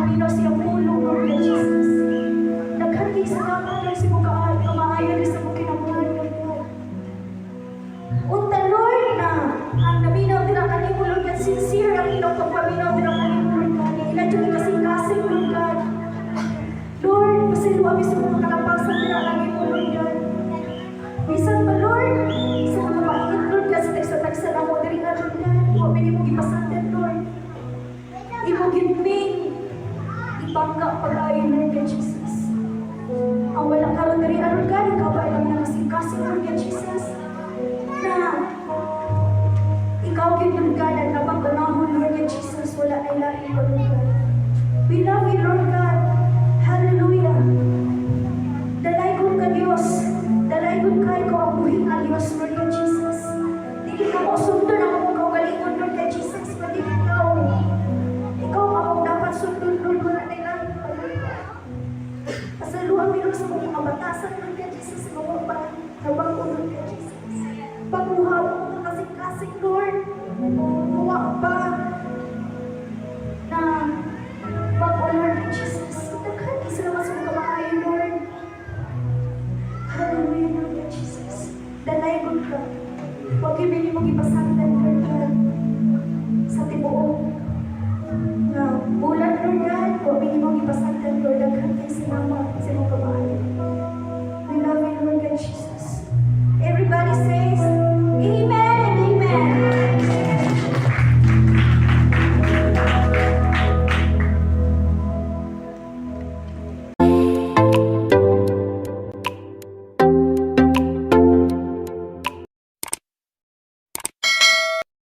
makapaminaw sa iyang pulong, Lord God Jesus. Daghan kay salamat, Lord, sa imong kamaayo ni sa imong kinabuhi, Lord God. Unta, Lord, na ang naminaw dira kanimo, Lord God, sincere ang ilang pagpaminaw dira kanimo, Lord God. Ila jud kasing-kasing, Lord God. Lord, pasayloa mi sa mga kalapasan dira kanimo, Lord God. Bisan pa, Lord, sa mga mait, Lord God, sa tagsa-tagsa namo diri nga, Lord God, wa mi nimo gipasandan, Lord. Imo gyud ming ibangga pag-ayo, Lord God Jesus. Ang wala karon diri, Lord God, ikaw ba ilang nakasing-kasing, Lord God Jesus, na ikaw gyud, Lord God, ang tabang unahon, Lord God Jesus, wala na ilain pa, Lord God. We love you, Lord God. Hallelujah. Dalaygon ka, Diyos. Dalaygon ka, ikaw ang buhi nga Diyos, Lord God Jesus. Dili ka mo sundon ang among kaugalingon, Lord God Jesus, pati ikaw. Ikaw ang among dapat sundon, Lord, wala na ilain pa, Lord God. Pasayloa mi, Lord, sa mga batasan, Lord God Jesus, sa mga nabag-o, Lord God Jesus. Pagbuha mo mga kasing-kasing, Lord.